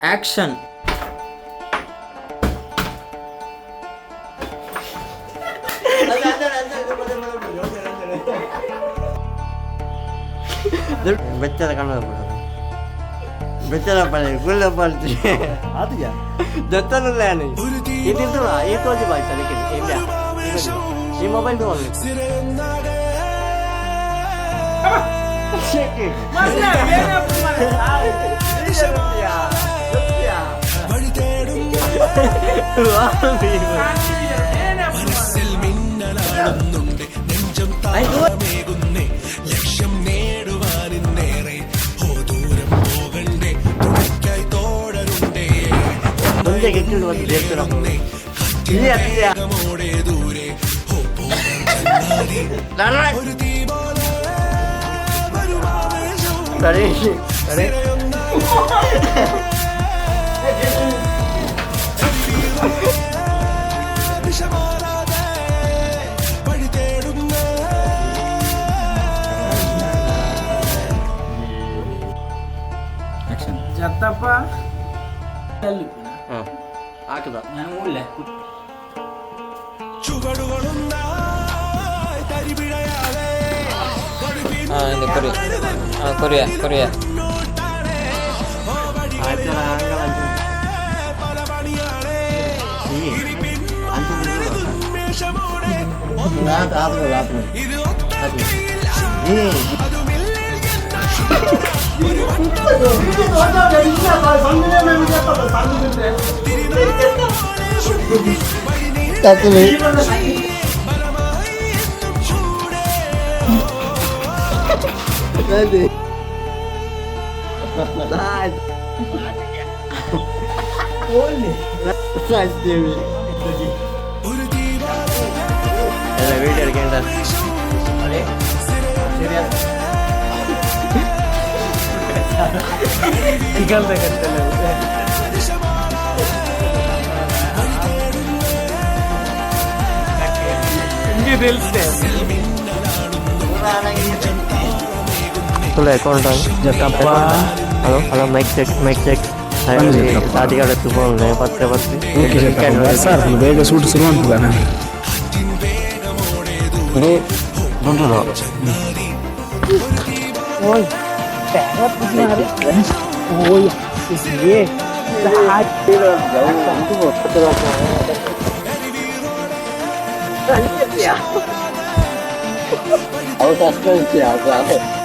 Action. ಬೆಚ್ಚದ ಕಣ್ಣು ಬೆಚ್ಚದ ಪಲ್ಲೆ ಗುಲ್ಲ ಪಲ್ತಿ ಆತಿಜ ದತ್ತನಲ್ಲ ಈ ತಿಂತು ಈ ತೋಜಿ ಬಾಯ್ ತನಕ್ಕೆ ಇಲ್ಲ ಈ ಮೊಬೈಲ್ ತಗೊಂಡು. മനസ്സിൽ മിന്നലാടുന്നുണ്ട്, നെഞ്ചം താളമേകുന്നേ. ലക്ഷ്യം നേടുവാനിന്നേറെ ഓ ദൂരം പോകണ്ടേ, തുണയ്ക്കായി തോഴരുണ്ടേ. ಮುಂದೆ ಗೆಟ್ಟಿಲು ಒಂದು ದೇವಸ್ಥಾನ. കാറ്റിൻ വേഗമോടെ ദൂരെ ഓ പോകാൻ ചങ്ങാതി. ഒരു തീ പോലെ വരുമാവേശം. ಸರಿ ಸರಿ. ദിശമാറാതെ വഴി തേടുന്നേ. ಆಕ್ಷನ್. ಜತ್ತಪ್ಪ. ಹಾಂ ಹಾಕದ. ನಾನು ಊರ್ಲೆ. ചുവടുകളൊന്നായി തരിപിഴയാതെ ആ ഇത് കൊറിയ, ആ കൊറിയ കൊറിയ. മുന്നോട്ടാണേ ഓ വഴികളിൽ ಆಯ್ತಲ್ಲ ಹಂಗಲ್ಲ. പല പണിയാണേ. ഉന്മേഷമോടെ ഇത് ഒത്ത കയ്യിൽ അതുമില്ലേ എന്ന ഒരു ബലമായി എന്നും ചൂടേ. ഒരു ಎಲ್ಲ ವೀಡಿಯೋ എടുക്കേണ്ട. Account. Jattappa. Hello hello, mic check, mic check. ಸಾಟಿಗಾಡ ತಗೊಂಡೆ ಪತ್ತೆ ಪತ್ತೆ. ಓಕೆ ಜತ್ತಪ್ಪ, ಸರ್ ಬೇಗ ಶೂಟ್ ಶುರು ಅಂತದ ನಾನು. ಅವ್ರು ಸಸ್ಪೆನ್ಸ್.